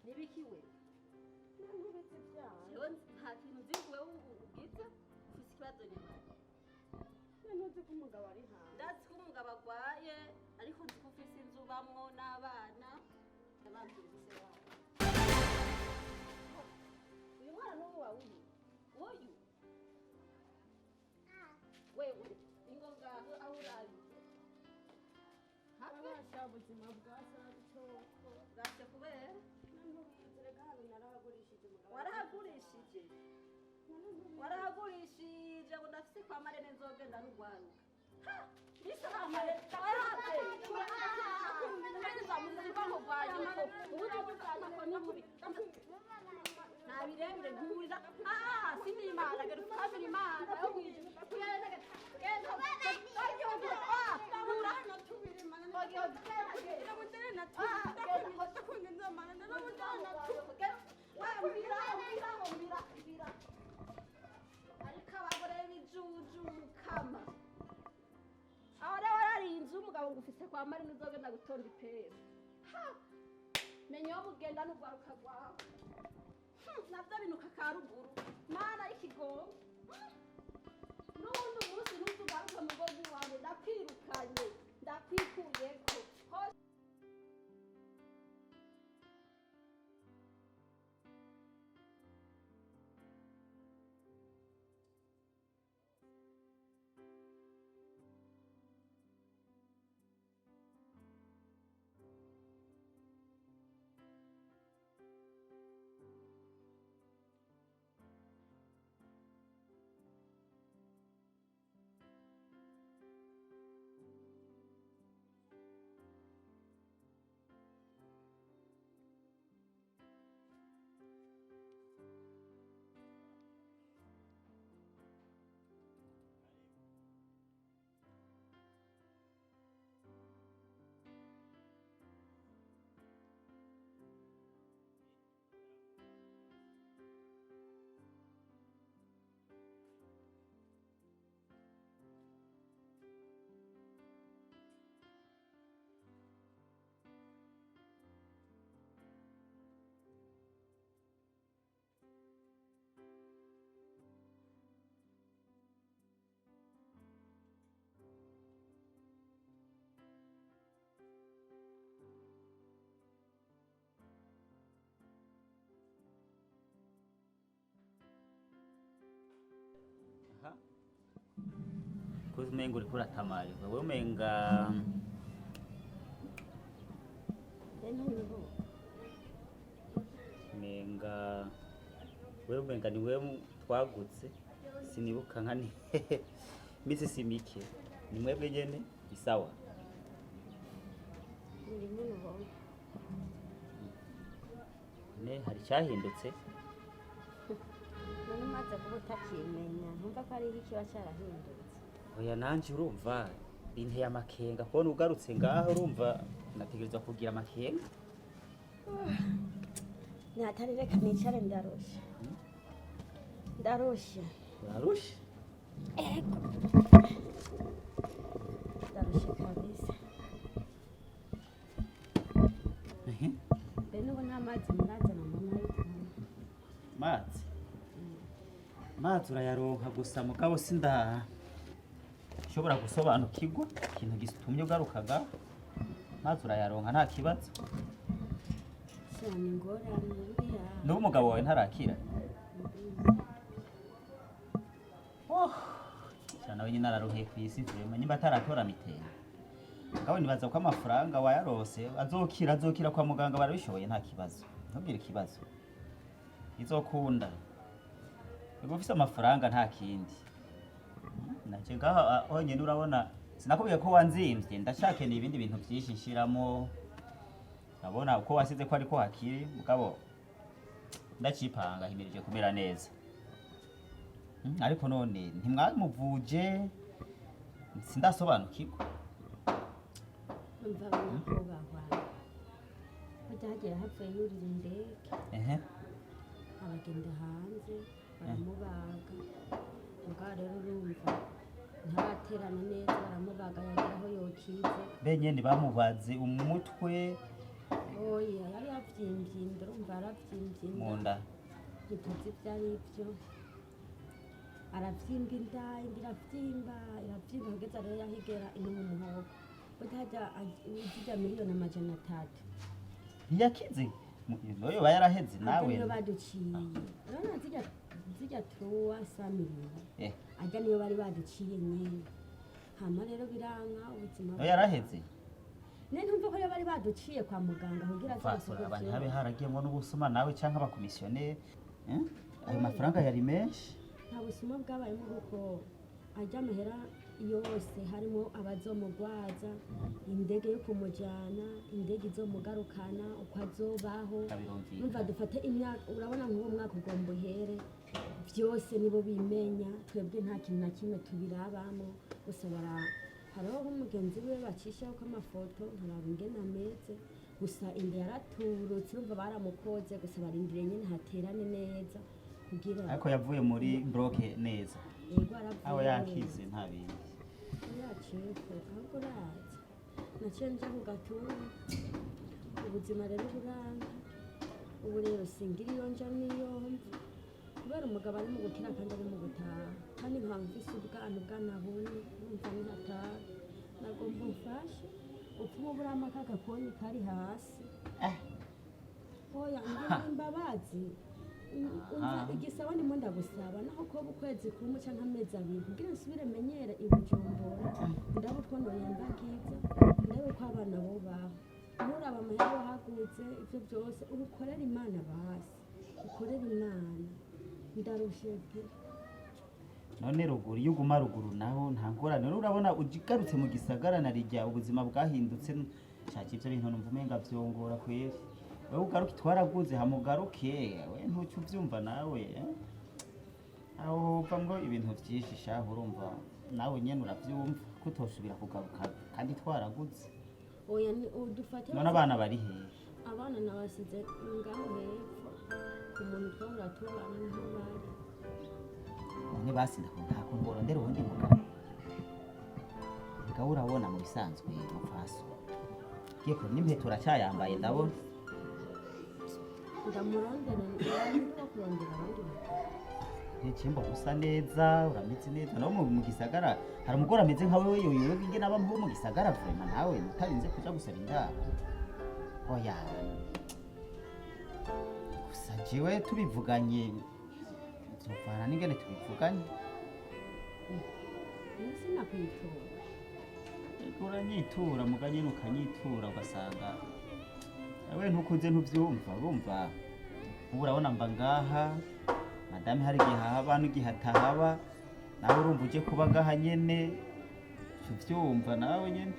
Nibiki we? Ntubitse ibyaha. Jewe nta kintu nzi wewe ugize, ufise ikibazo nyabaki? Ntuzi ko umugabo ari hanze? Ndazi ko umugabo agwaye, ariko nzi ko ufise inzu ubamwo n'abana n'abandi bise wabo. Uyu mwana n'uwo wawe, uyu uyu wewe, ingo ngaho aho urabi have. Abasha ubuzima bwa sancoko. Bwase kubera? Ntubizi rega, hano narahagurishije umugabo. Warahagurishije? Warahagurishije ngo ndafise kwa marene nzogenda n'urwaruka nta birebire nturira sinimana gera ukamira imana yo mwijuru. Genda genda ariko abagore b'ibijuju mukama aho rero wararinze umugabo ngo ufise kwa marina uzogenda gutonda ipera. Ha! Menya iyo mugenda n'urwaruka rwawe. Navyo binuka ka ruguru mana y'ikigongo. N'uwundi munsi ntuzugaruke mu rugo rw'iwawe, ndakwirukanye, ndakwikuyeko. Aha. Kuzi umenga uriko uratamarirwa wewe, umenga umenga wewe, umenga ni wewe twagutse, sinibuka nka ni misi si mike, ni mwebwe nyene isawa. Ni nyine ubona. Ne hari icyahindutse? None umaze kuba utakimenya, ntumva ko hariho ikiba cyarahindutse? Oya, nanje urumva binteye amakenga kubona ugarutse ngaho, urumva nategerezwa kugira amakenga. Ntihatari, reka nicare, ndarusha, ndarusha. Urarushe? Ego, ndarushe kabisa. Mbe n'ubu nta mazi murazana mu ntara? Mazi, mazi urayaronka gusa, mugabo sinda ushobora gusobanukirwa ikintu gitumye ugarukaga. Mazi urayaronka, nta kibazo. Cyane ingorane buriya. N'ubu umugabo wawe ntarakira? Oh, cyane we nyine araruhiye ku isi vraiment, nimba ataratora mitende. Mugabo nibaza ko amafaranga wayarose azokira, azokira kwa muganga barabishoboye, nta kibazo, ntugire ikibazo, izokunda. Niba ufise amafaranga nta kindi. Naje ngaha honyine urabona sinakubwiye ko wanzimvye, ndashakeneye ibindi bintu vyinshi nshiramo. Urabona uko wasize ko ariko hakiri, mugabo ndacipanga himirije kumera neza. Ariko none ntimwamuvuje? Sindasobanukirwa. Umva nyakubahwa, burya hagiye hapfuye yurira indege, abagenda hanze baramubaga. Mugabo rero urumva ntaraterana neza, baramubaga yagira aho yokize. Benyene bamubaze umutwe? Oya, yari yavyimbye inda, urumva yaravyimbye inda. Mu nda. Ntituzi ibyo ari byo, aravyimba inda, inda iravyimba, iravyimba kugeza rero yahigera ino mu muhogo. Burya harya zirya miliyoni 300. Ntiyakize. Noyo yoba yaraheze Harya nawe. niyo baduciye, urabona zirya 300 millions. Arya niyo bari baduciye nyene, hama rero biranka ubuzima. Noyo yaraheze. Ne ntumva ko rero bari baduciye kwa muganga kugira Fasura zose. Abantu habe haragiyemwo n'ubusuma nawe canke abakomisiyoneri. Eh? Ayo mafaranga yari menshi. Nta busuma bwabayemo, kuko arya amahera yose harimo abazomugwaza, indege yo kumujyana, indege izomugarukana, uko azobaho. Birumvikana. Numva dufate imyaka, urabona nk'uwo mwaka ugomba uhere, byose nibo bimenya, twebwe nta kintu na kimwe tubirabamo. Gusa bara hariho nk'umugenzi we bacishaho ko amafoto nkaraba ingene ameze. Gusa inda yaraturutse, urumva baramukoze, gusa barindiriye nyene haterane neza kugira. Ariko yavuye muri bloc neza. Yego, aravuye. Aho yakize nta bindi. Yacitse, ahubwo urazi naciye nja ku gatumba, ubuzima rero buranga. Ubu rero singira iyo nja n'iyo mva, kubera umugabo ari mu gukira kandi ari mu gutaha, kandi nkaba mfise ubwana, ubwana bune. Numva nihataha nagomba umfashe upfuma burama kagakoni kari hasi. Oya, ngira imbabazi. Umva, igisaba ndimo ndagusaba naho koba ukwezi kumwe canke amezi 2 kugira nsubire menyere i Bujumbura, ndabe utwo noyembagiza, ndabe ko abana bobaho. Nturaba amahera wahaguze, ivyo byose ubikorere Imana, basi ukorere Imana, ndarushe pe. None ruguru, iyo uguma ruguru naho nta ngorane. Rero urabona ugarutse mu gisagara na rijya ubuzima bwahindutse. Shaka ivyo bintu numva umenga vyongora kweri. Wewe ugaruke, twaraguze, hamugaruke we ntuce uvyumva nawe, eh? Aho hova ngo ibintu vyinshi shaho, urumva nawe nyene uravyumva ko utoshobora kugaruka kandi twaraguze. Oya, udufate. None abana bari hehe? Abana nabasize ngaho hepfo ku muntu twahora tubana, niho bari. None basi nta kuntu worondera uwundi mugabo? Mugabo urabona mu bisanzwe mupfaso ugiye kure n'impeta uracyayambaye ndabona. Ndamurondera, ndamurondera, kurondera abandi bagabo. Ntikimbo usa neza, urameze neza. Nawe mu gisagara hari umugore ameze nka wewe yoyowe ingene aba mu gisagara, vraiment nawe utarinze kuja gusaba indaro. Oya, gusa jewe tubivuganye vyovana n'ingene tubivuganye. Sinakwitora. Ego, uranyitura muga nyene ukanyitura ugasanga we ntukuze ntuvyumva. Urumva ubu urabona mba ngaha, madame hari igihe ahaba n'igihe atahaba. Nawe urumva uje kuba ngaha nyene uca uvyumva nawe nyene.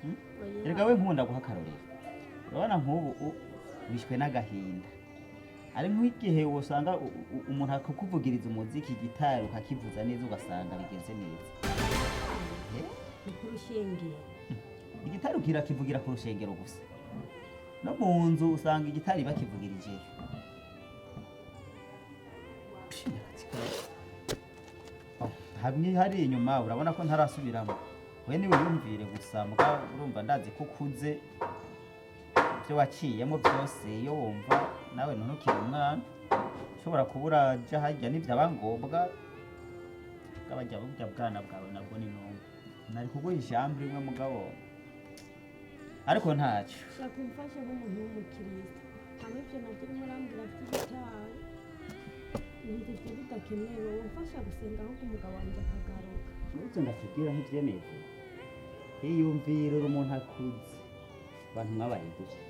Hmm? Oya. Erega we nkunda guha akarorero, urabona nk'ubu wishwe n'agahinda, ari nk'igihe wosanga umuntu akakuvugiriza umuziki, gitari ukakivuza neza, ugasanga bigenze neza. Eh? Ni ku rushengero. Igitari ukira kivugira ku rushengero gusa, no mu nzu usanga igitari bakivugirijeyo. Oh, hamwe hari inyuma urabona ko ntarasubiramo. We niwe yumvire gusa muga urumva ndazi ko ukuze, ibyo waciyemo byose iyo wumva nawe ntunukire umwana ushobora kuba uraja harya n'ivyaba ngombwa bw'abajya burya bwana bwawe nabwo ni nungu. Nari kuguha ijambo rimwe mugabo, ariko ntacyo. Shaka umfashe nk'umuntu w'umukristo, hama ibyo nabyo urimo urambwira by'igitari numva ibyo bidakenewe. Wumfasha gusenga ahubwo umugabo wanjye akagaruka. Ibyo ndakubwira ntibyemeye, iyumvire uri umuntu akuze, abantu mwabaye gutya.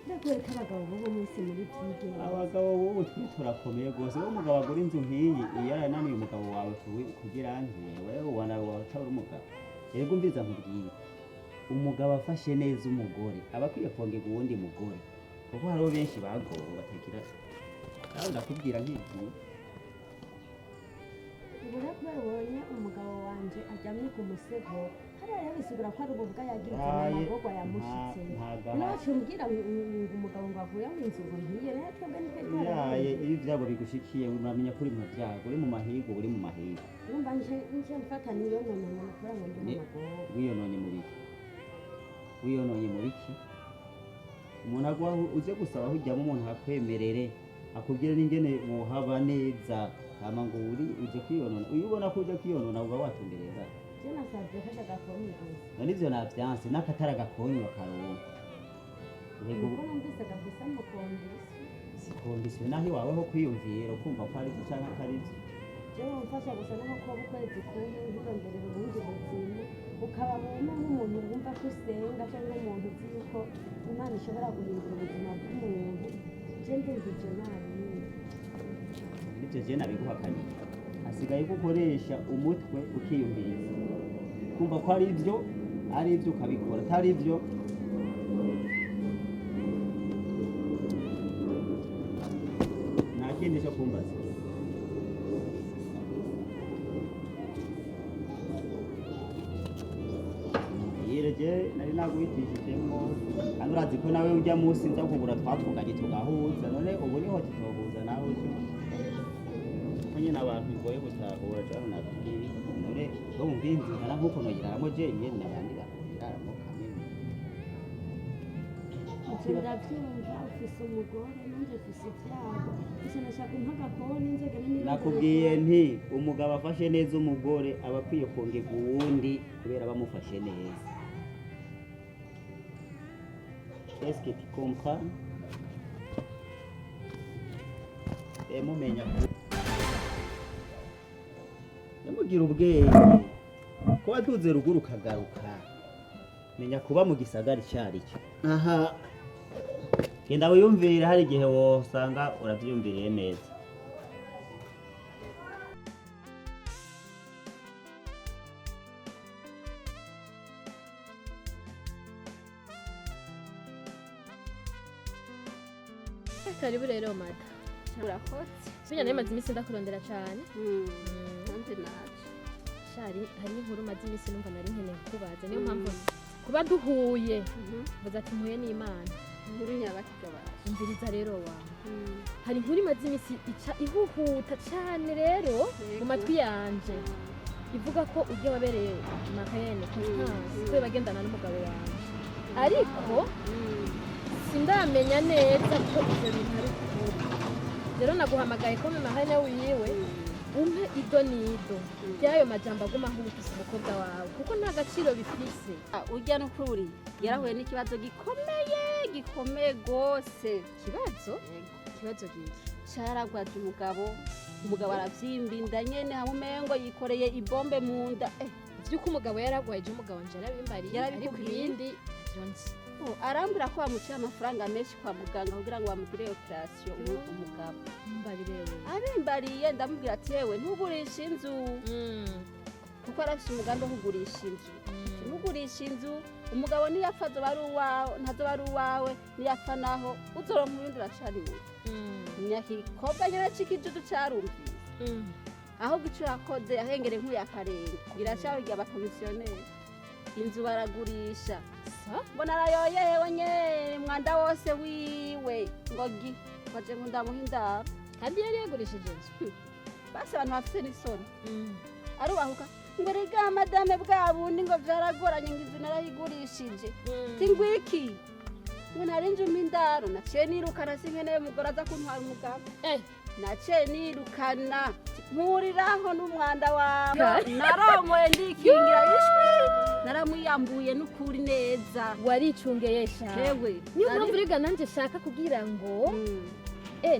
Ndakwereka abagabo b'ubu munsi muri byigenge. Abagabo b'ubu twe turakomeye rwose. Wowe umugabo agura inzu nk'iyi, iyo yarananiye umugabo wawe kugira nti wewe ubona wawe umugabo. Erega umviza nkubwire, umugabo afashe neza umugore aba akwiye kongerwa uwundi mugore, kuko hariho benshi bagowe batagira. Nawe ndakubwira nk'igihe. Ubu rero kubera ubonye umugabo wanje aryamye ku musego hariya, rero bisigura ko ari ububwa yagize Aye, amagorwa yamushitse. nta Nawe umbwira ngo umugabo ngo avuye mu nzu ngo ntiye, rero twebwe nitwe Yaye, twarabizi. iyo ibyago bigushikiye uramenya ko uri mu byago, uri mu mahigo, uri mu mahigo. Urumva nje mfata niyo none ngo kubera ngo ndi mu magorwa. Wiyononye mu bihe. Wiyononye mu biki? Umuntu agwa uze gusaba aho ujyamo, umuntu akwemerere, akubwire n'ingene wohaba neza, hama ngo uri uje kwiyonona. Iyo ubona ko uje kwiyonona, uba watumbereye ngaho. Je nasabye kasha gakoni gusa. None ivyo navyanse n'akatara gakonyi bakaronka. Yego. Nuko numvise gafise amaconditions. Si condition, naho iwawe ho kwiyumvira ukumva ko ari byo canke atari byo. Jewe wamfasha gusa naho kuba ukwezi kumwe nturonderera ubundi buzima, ukaba wumva nk'umuntu wumva ko usenga cyangwa umuntu uzi yuko Imana ishobora guhindura ubuzima bw'umuntu. Je ndumva ivyo nabindi. Nivyo je nabiguhakaniye, hasigaye ko ukoresha umutwe ukiyumviriza, kumva ko ari byo, ari ibyo ukabikora, atari ibyo nta kindi cyo kumbaza. Yire je nari naguhitishijemo kandi urazi ko nawe ujya munsi nza kugura, twavuganye tugahuza. None ubu niho tutohuza nawe uje ko nyine abantu bigoye gutahura cyangwa nakubwiye. None bo wumva inzu ingana nk'uko noyiraramo jenyine, abandi bantu kameme. Ivyo ndavyumva, ufise umugore nanje mfise ivyago, gusa nashaka umpa agakoni nzogende nirondere. Nakubwiye nti umugabo afashe neza umugore aba akwiye kongerwa uwundi kubera bamufashe neza. Est-ce que tu comprends? Mumenya yamugira ubwenge ko waduze ruguru ukagaruka, menya kuba mu gisagara icyo ari cyo. Aha genda wiyumvire, hari igihe wosanga urabyiyumviriye neza. Karibu rero, mada. Urakoze. Burya nawe maze iminsi ndakurondera cyane. Nanjye naje. Shari, hari inkuru maze iminsi numva nari nkeneye kukubaza, niyo mpamvu kuba duhuye mvuze ati mpuye n'Imana. Inkuru nyabakigabaje? Umviriza rero wawe, hari inkuru imaze iminsi ica ihuhuta cyane rero mu matwi yanje, ivuga ko ujya wabereye marraine Constance ko bagendana n'umugabo wanje, ariko sindamenya neza ko ivyo bintu ari ukuri. Rero naguhamagaye ko mu marraine wiwe, umpe ido n'ido ry'ayo majambo aguma ahubutse umukobwa wawe, kuko nta gaciro bifise. Ujya n'ukuri yarahuye n'ikibazo gikomeye, gikomeye rwose. Ikibazo? Ikibazo giki? Caragwaje umugabo, umugabo aravyimba inda nyene, hamwe umengo yikoreye ibombe mu nda. Vy'uko umugabo yaragwaye, je umugabo wanje yarabimbariye, ariko Yarabikubwiye? ibindi vyo nzi. Oh, arambwira ko bamuciye amafaranga menshi kwa muganga kugira ngo bamugire operation umugabo. Mbarire wewe. Abimbariye ndamubwira ati: "Yewe, ntugurishe inzu," kuko arafise umugambi wo kugurisha inzu. "Ntugurishe inzu, umugabo niyapfa azoba ari uwawe, ntazoba ari uwawe, niyapfa naho uzoronka uyundi, uracari muto." Nyakikobwa nyene c'ikijuju carumvise. Ahubwo ico yakoze, yahengereye nk'uyu akarenge iracabigira abakomisiyoneri, inzu baragurisha. Sa. Mbona arayoyewe nyene mwanda wose wiwe, ngo gi waje ngo ndamuha indaro. Kandi yari yagurishije inzu. Basi abantu bafise n'isoni, arubahuka ngo: "Rega madame, bwa bundi ngo vyaragoranye, ngo inzu narayigurishije." Tingwiki ngo nari nje umpa indaro, naciye nirukana, sinkeneye umugore aza kuntwara umugabo. Naciye nirukana, nkuriraho n'umwanda wawe, narongoye ndikingira ishwi, naramwiyambuye n'ukuri neza. Waricungeye sha. Hewe. Niyo mpamvu rega nanjye shaka kugira ngo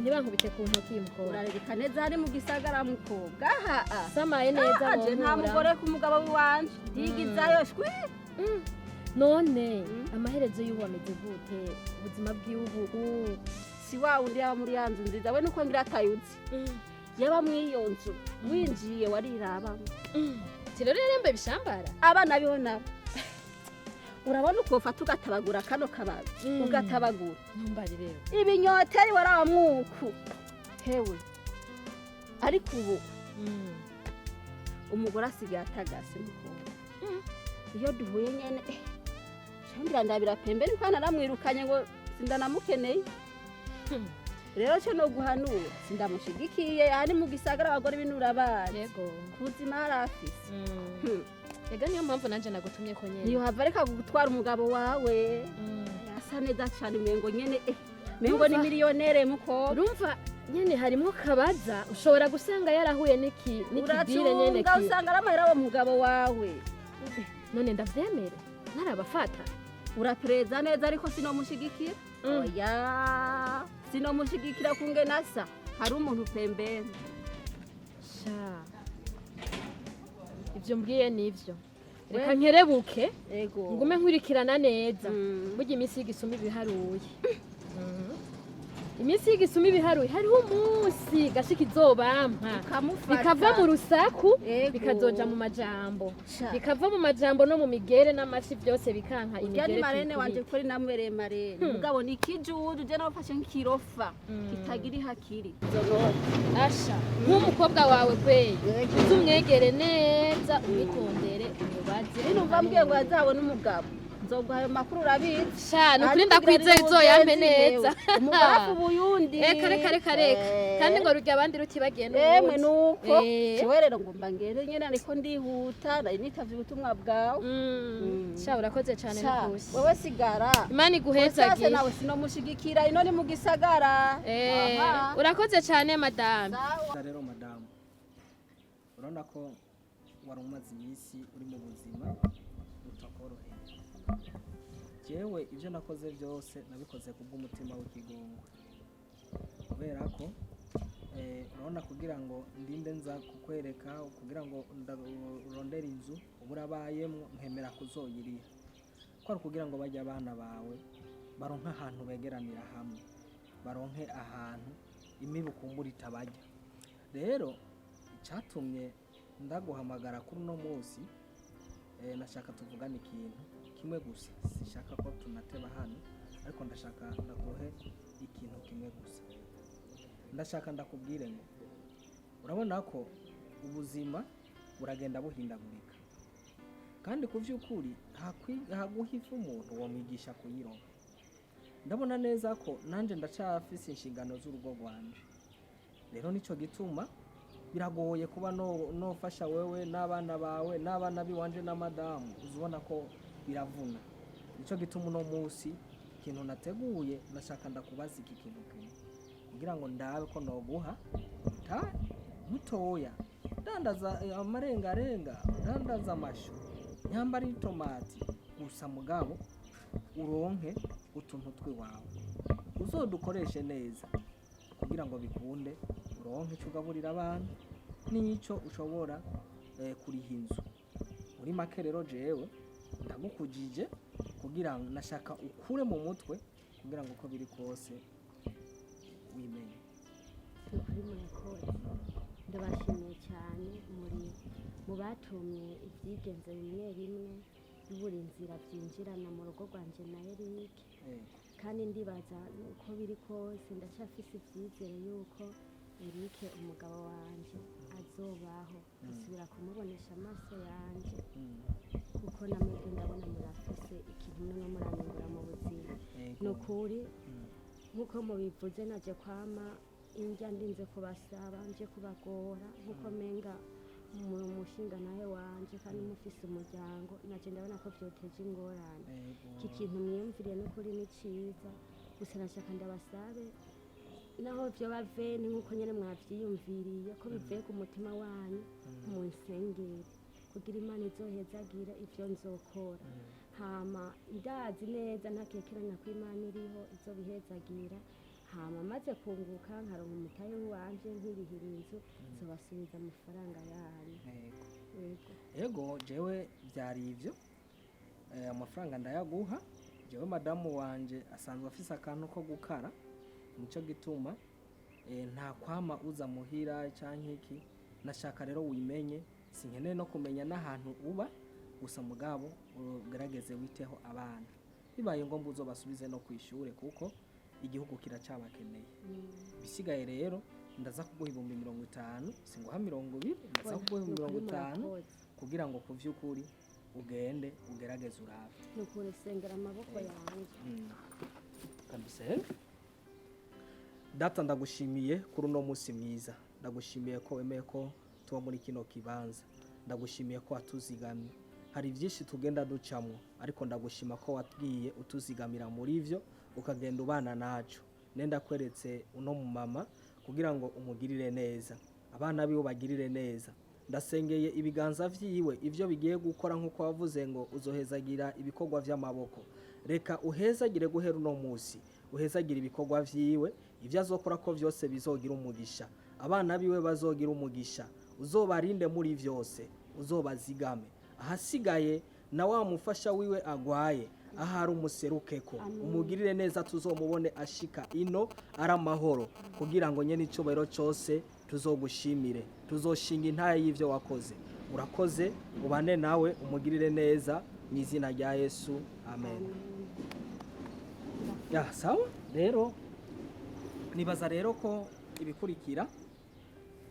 ntibankubite ku ntoki, mukobwa. Urareka neza, hari mu gisagara, mukobwa aha. Samaye neza. Aje nta wonkura. mugore ku mugabo w'iwanje, ndigizayo shwi. None amaherezo y'ubu ameze gute, ubuzima bw'ubu? Si wa wundi yaba muri ya nzu nziza we, nuko ngira atayuzi yaba muri iyo nzu, winjiye warirabamo. Ti rero yaremba ibishambara. Abana biho nabo, urabona uko ufata ugatabagura kano kababi, ugatabagura. Ntumbari rero. Ibinyoteri waramwuku hewe, ariko ubu umugore asigaye atagase, mukobwa. Iyo duhuye nyene, cangira ndabira pembeni ko naramwirukanye ngo sindanamukeneye. Rero cyo no guhanura, sindamushigikiye. Aha ni mu gisagara, abagore binura bazi. Kuzima harafise. Ega niyo mpamvu nanje nagutumye ko nyene. Ntiyohava reka gutwara umugabo wawe. Asa neza cane, umengo nyene mengo ni Urumva? miliyonere muko. Urumva nyene harimwo kabaza, ushobora gusanga yarahuye n'ikidire nyene. Uracunga usanga ari amahera wa mugabo wawe. None ndavyemere ntarabafata? Urapereza neza, ariko sinomushigikira. Oya, sinomushigikira kungena asa, hari umuntu pembeni. Sha, ivyo mbwiye nivyo, reka nkerebuke. Ego. Ngume nkurikirana neza. Burya iminsi y'igisuma ibiharuye, iminsi y'igisuma ibiharuye, hariho umunsi gashika izobampa. Ukamufata. Bikava mu rusaku. Ego. Bikazoja mu majambo. Sha. Bikava mu majambo no mu migere n'amashi, byose bikanka. Urya ni Imigere marene wanje. tuyikubite. Kuri namwereye marene, mugabo ni ikijuju, je nawufashe nk'ikirofa kitagira ihakiri. Asha, nk'umukobwa wawe kweye, uzumwegere neza, umwitondere, umubaze. Ninumva mbwiye ngo azabone umugabo, nzoguha ayo makuru, urabizi. Sha, nukuri ndakwizeye uzoyampe neza. Umugarafu buyundi. Reka reka reka reka. Kandi ngo rurya abandi rutibagiye Emwe, n'ubundi. nuko Eh. jewe rero ngomba ngende nyene, ariko ndihuta, nari nitavye ubutumwa bwawe. Sha, urakoze cyane. Sha, N'ukuri wewe sigara. Imana Sase iguhezagiye. nawe sinomushigikira, ino ni mu gisagara. Eh, Aha. urakoze cyane madame. Sawa. Rero madamu, urabona ko wari umaze iminsi uri mu buzima butakoroheye. Jewe ibyo nakoze byose nabikoze kubw'umutima w'ikigongwe, kubera ko urabona, kugira ngo ndinde nza kukwereka kugira ngo urondere inzu uba urabayemwo, nkemera kuzoyiriha ko ari ukugira ngo bajye abana bawe baronke ahantu begeranira hamwe, baronke ahantu imibu kumbura itabajya. Rero icyatumye ndaguhamagara kuri uno munsi, nashaka tuvugane ikintu kimwe gusa. Sishaka ko tunateba hano, ariko ndashaka ndaguhe ikintu kimwe gusa. Ndashaka ndakubwire ngo urabona ko ubuzima buragenda buhindagurika, kandi ku by'ukuri haguha ifu umuntu wamwigisha kuyiroba. Ndabona neza ko nanjye ndacyafise inshingano z'urugo rwanje. Rero nicyo gituma biragoye kuba nofasha wewe n'abana bawe n'abana biwanje na madamu, uzubona ko biravuna. Nicyo gituma uno munsi ikintu nateguye, nashaka ndakubaza iki kintu kimwe kugira ngo ndabe ko noguha ta mutoya. Dandaza amarengarenga, dandaza amashu, nyambara itomati gusa, mugabo uronke utuntu tw'iwawe uzodukoreshe neza kugira ngo bikunde uronke icyo ugaburira abana n'icyo ushobora kuriha inzu. Muri make rero, jewe ndagukujije kugira ngo nashaka ukure mu mutwe, kugira ngo uko biri kose wimenye. Ni ukuri murakoze, ndabashimiye cyane. Muri mu batumye ibyigenzo bimwe bimwe bibura inzira byinjirana mu rugo rwanjye na Eric. Kandi ndibaza uko biri kose ndacyafise ibyizere yuko Eric umugabo wanje azobaho, asubira kumubonesha amaso yanje, kuko namwebwe ndabona murafise ikintu mwe muranyungura mu buzima. Ni ukuri, nk'uko mubivuze, naje kwama indya ndinze kubasaba, nje kubagora nk'uko menga mu mushinga nawe wanje, kandi mufise umuryango, naje ndabona ko byoteje ingorane. Iki kintu mwiyumviriye n'ukuri ni cyiza. Gusa nashaka ndabasabe, naho vyoba veni nk'uko nyene mwavyiyumviriye ko bivuye ku mutima wanyu, munsengere kugira Imana izohezagire ivyo nzokora. Hama ndazi neza ntakekeranya ko Imana iriho izobihezagira. Hama maze kunguka nkaronka umutahe wanje nkirihira inzu, nzobasubiza amafaranga yanyu. Yego. Yego. Ego, jewe byari ibyo. Amafaranga ndayaguha. Jewe madamu wanje asanzwe afise akantu ko gukara, nico gituma nta kwama uza muhira canke iki. Nashaka rero wimenye, sinkeneye no kumenya n'ahantu uba gusa, mugabo ugerageze witeho abana, bibaye ngombwa uzobasubize no kwishure kuko igihugu kiracabakeneye. Bisigaye rero ndaza kuguha 50,000, singuha 20, ndaza kuguha 50 kugira ngo ku vy'ukuri ugende ugerageze urabe. Ni ukuri sengera amaboko yanjye. Kabisa. Data, ndagushimiye kuri uno munsi mwiza, ndagushimiye ko wemeye ko tuba muri kino kibanza, ndagushimiye ko watuzigamye. Hari byinshi tugenda ducamwo, ariko ndagushima ko watwiye utuzigamira muri vyo, ukagenda ubana nacu. Nenda kweretse uno mumama kugira ngo umugirire neza, abana biwe bagirire neza. Ndasengeye ibiganza vyiwe, ivyo bigiye gukora, nk'uko wavuze ngo uzohezagira ibikorwa vy'amaboko. Reka uhezagire guhera uno munsi, uhezagire ibikorwa vyiwe, ivyo azokora ko vyose bizogira umugisha, abana biwe bazogira umugisha, uzobarinde muri vyose, uzobazigame. Ahasigaye na wa mufasha wiwe agwaye, ahari umuserukeko, umugirire neza, tuzomubone ashika ino ari amahoro, kugira ngo nyene icubahiro cose tuzogushimire, tuzoshinga intaye y'ivyo wakoze. Urakoze, ubane nawe, umugirire neza, mu izina rya Yesu, amen. Ya, sawa rero, nibaza rero ko ibikurikira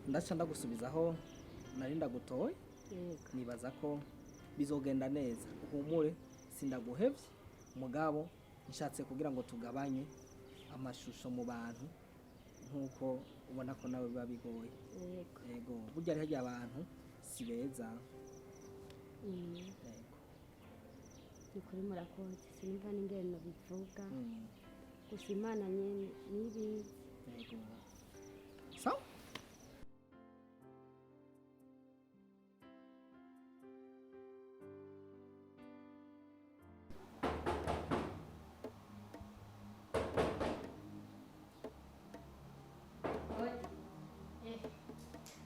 ndaca ndagusubizaho nari ndagutoye. Yego. Nibaza ko bizogenda neza, uhumure, sindaguhevye. Mugabo nshatse kugira ngo tugabanye amashusho mu bantu, nk'uko ubona ko nawe biba bigoye. Yego. Yego, burya hariho igihe abantu si beza. Yego. Ni kuri murakoze, sinumva n'ingene bivuga. Gusa Imana nyene nibizi. Yego, sawa.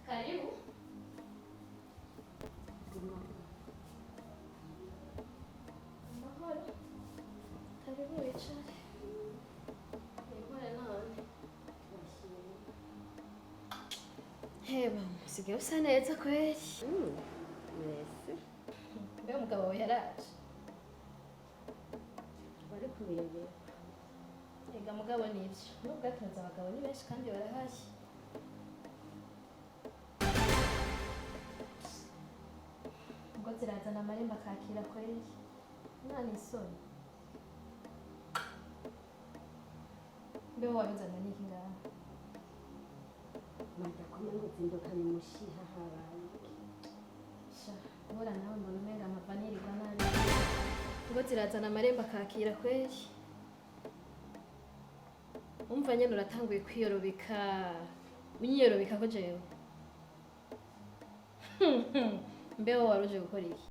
Karibu. Amahoro. Karibu wicare. Impore none. Heba, usigaye usa neza kweli. Mwese. Mbe umugabo wawe yaraje? Wari kubirebera. Ega mugabo nivyo. Nubwo atunze abagabo ni benshi kandi barahari. Ubwo zirazana amarembo akakira kweli. Mwana isoni. Mbe wowe wabizanywe n'iki ngaha? Madakoma ngo zindukanye umushiha, habaye iki? Sha, guhura nawe mbona umenga mpava nirirwa nabi. Ngo zirazana amarembo akakira kweli. Umva nyene uratanguye kwiyorobeka. Unyiyorobeka ko jewe. Mbe wowe waruje gukora iki?